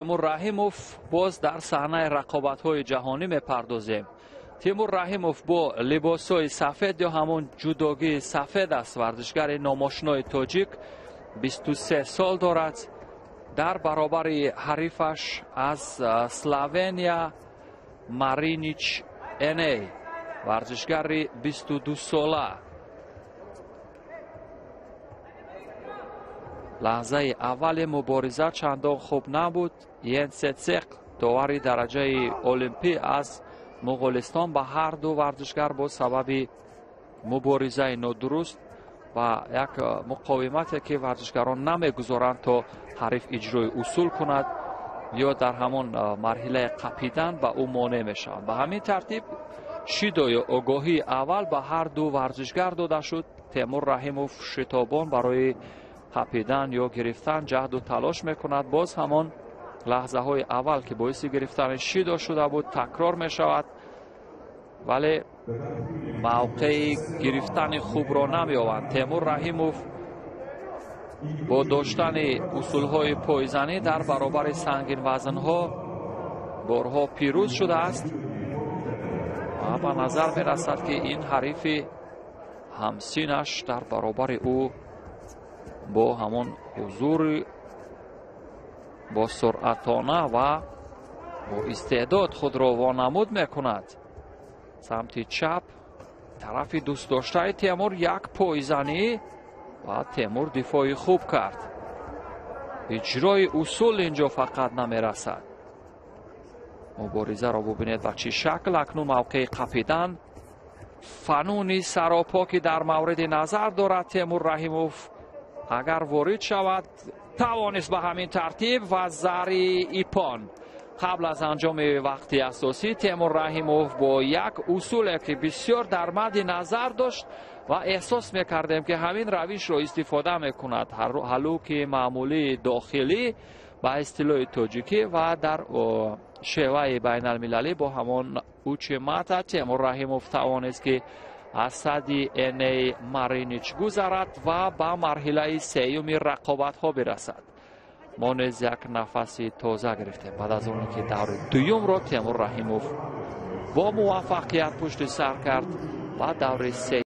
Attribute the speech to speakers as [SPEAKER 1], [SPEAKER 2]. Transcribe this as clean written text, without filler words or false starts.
[SPEAKER 1] Тимур Раҳимов боз дар саҳнаи рақобатҳои ҷаҳонӣ мепардозем. Тимур Раҳимов бо либосҳои сафед ё ҳамон ҷудогии сафед аст. Варзишгари номошинои тоҷик 23 сол дорад. Дар баробари ҳарифаш аз Словения Маринич Эней, варзишгари 22 сола. Лаҳзаи аввали мубориза чандон хуб набуд. Йенсецеқ, довари дараҷаи олимпӣ аз Моғолистон, ба ҳар ду варзишгар бо сабаби муборизаи нодуруст ва як муқовимате, ки варзишгарон намегузоранд то ҳариф иҷрои усул кунад ё дар ҳамон марҳилаи қапидан ба ӯ монеъ мешаванд. Ба ҳамин тартиб шидо ё огоҳии аввал ба ҳар ду варзишгар дода шуд. Темур Раҳимов шитобон барои қапидан ё гирифтан ҷаҳду талош мекунад. Боз ҳамон лаҳзаҳои аввал, ки боиси гирифтани шидо шуда буд, такрор мешавад, вале мавқеи гирифтани хубро намеёбанд. Темур Раҳимов бо доштани усулҳои пойзанӣ дар баробари сангинвазнҳо борҳо пирӯз шудааст ва ба назар мерасад, ки ин ҳарифи ҳамсинаш дар баробари ӯ бо ҳамон ҳузури бо суръатона ва бо истеъдод худро вонамуд мекунад. Самти чап тарафи дӯстдоштаи Темур як пойзанӣ ва Темур дифои хуб кард. Иҷрои усул инҷо фақат намерасад. Муборизаро бубинед ба чӣ шакл. Акнун мавқеи қапидан, фануни саропо, ки дар мавриди назар дорад Темур Раҳимов, агар ворид шавад, тавонист ба ҳамин тартиб ва зари ипон. Қабл аз анҷоми вақти асосӣ Темур Раҳимов бо як усуле, ки бисёр дар мадди назар дошт ва эҳсос мекардем, ки ҳамин равишро истифода мекунад, ҳалуки маъмулии дохилӣ ба истилоҳи тоҷикӣ ва дар шеваи байналмилалӣ бо ҳамон учимата, Темур Раҳимов тавонист, ки аз сади Эней Маринич гузарад ва ба марҳилаи сеюми рақобатҳо бирасад. Мо низ як нафаси тоза гирифтем баъд аз оне ки даври дуюмро Темур Раҳимов бо муваффақият пушти сар кард ва даври се